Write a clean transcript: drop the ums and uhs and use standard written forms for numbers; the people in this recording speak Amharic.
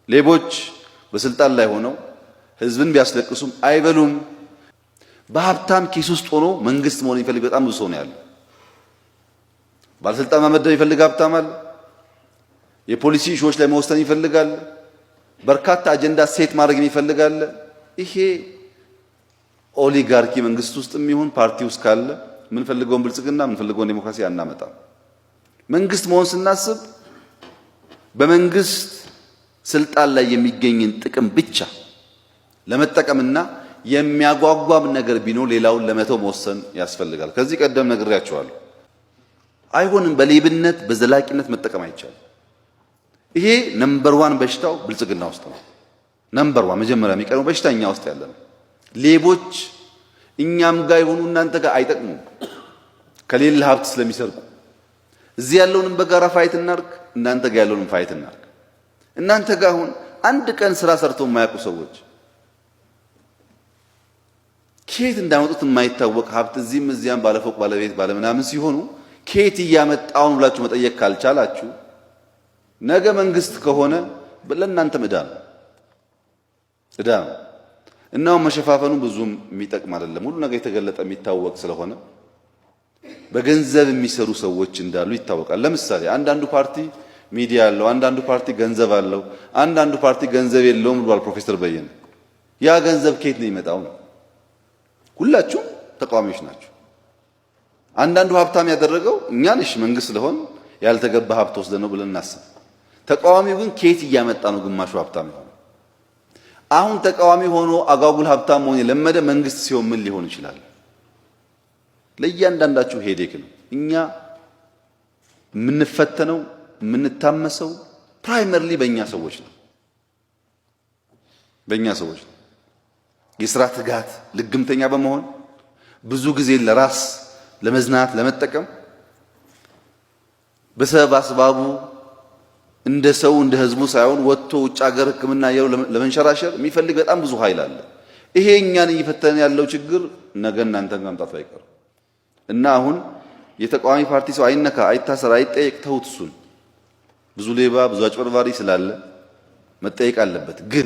ሌቦች በስልጣን ላይ ሆነው ህዝብን ቢያስለቅሱም አይበሉም። በሀብታም ኪስ ውስጥ ሆኖ መንግስት መሆን የሚፈልግ በጣም ብዙ ሰው ነው ያለው። ባለስልጣን መመደብ ይፈልግ ሀብታም አለ። የፖሊሲ issue ዎች ላይ መወሰን ይፈልጋል። በርካታ አጀንዳ set ማድረግ ይፈልጋል። ይሄ oligarchy መንግስት ውስጥ የሚሆን ፓርቲ ውስጥ ካለ የምንፈልገውን ብልጽግና፣ የምንፈልገውን ዴሞክራሲ አናመጣም። መንግስት መሆን ስናስብ በመንግስት ስልጣን ላይ የሚገኝን ጥቅም ብቻ ለመጠቀምና የሚያጓጓም ነገር ቢኖር ሌላውን ለመተው መወሰን ያስፈልጋል። ከዚህ ቀደም ነግሬያቸዋለሁ። አይሆንም። በሌብነት በዘላቂነት መጠቀም አይቻልም። ይሄ number one በሽታው ብልጽግና ውስጥ ነው። Number one መጀመሪያ የሚቀርበው በሽታ እኛ ውስጥ ያለ ነው። ሌቦች እኛም ጋር የሆኑ እናንተ ጋር አይጠቅሙም፣ ከሌለ ሀብት ስለሚሰርቁ። እዚህ ያለውንም በጋራ fight እናርግ፣ እናንተ ጋር ያለውንም fight እናርግ። እናንተ ጋር አሁን አንድ ቀን ስራ ሰርቶ የማያውቁ ሰዎች ከየት እንዳመጡት የማይታወቅ ሀብት እዚህም እዚያም ባለፎቅ ባለቤት ባለምናምን ሲሆኑ ከየት እያመጣውን ብላችሁ መጠየቅ ካልቻላችሁ ነገ መንግስት ከሆነ ለእናንተም ዕዳ ነው፣ ዕዳ ነው። እናው መሸፋፈኑ ብዙም የሚጠቅም አይደለም። ሁሉ ነገር የተገለጠ የሚታወቅ ስለሆነ በገንዘብ የሚሰሩ ሰዎች እንዳሉ ይታወቃል። ለምሳሌ አንዳንዱ ፓርቲ ሚዲያ አለው፣ አንዳንዱ ፓርቲ ገንዘብ አለው፣ አንዳንዱ ፓርቲ ገንዘብ የለውም ብሏል ፕሮፌሰር በየነ። ያ ገንዘብ ከየት ነው የሚመጣው? ሁላችሁም ተቃዋሚዎች ናቸው። አንዳንዱ ሀብታም ያደረገው እኛን እሺ መንግስት ስለሆን ያልተገባ ሀብት ወስደ ነው ብለን እናስብ። ተቃዋሚው ግን ከየት እያመጣ ነው ግማሹ ሀብታም የሆነው? አሁን ተቃዋሚ ሆኖ አጓጉል ሀብታም መሆን የለመደ መንግስት ሲሆን ምን ሊሆን ይችላል? ለእያንዳንዳችሁ headache ነው። እኛ የምንፈተነው የምንታመሰው primarily በእኛ ሰዎች ነው፣ በእኛ ሰዎች ነው። የስራ ትጋት ልግምተኛ በመሆን ብዙ ጊዜ ለራስ ለመዝናት ለመጠቀም በሰበብ አስባቡ እንደ ሰው እንደ ህዝቡ ሳይሆን ወጥቶ ውጭ ሀገር ሕክምና እያሉ ለመንሸራሸር የሚፈልግ በጣም ብዙ ኃይል አለ። ይሄ እኛን እየፈተነ ያለው ችግር ነገ እናንተን መምጣቱ አይቀርም እና አሁን የተቃዋሚ ፓርቲ ሰው አይነካ፣ አይታሰር፣ አይጠየቅ፣ ተውት እሱን። ብዙ ሌባ ብዙ አጭበርባሪ ስላለ መጠየቅ አለበት ግን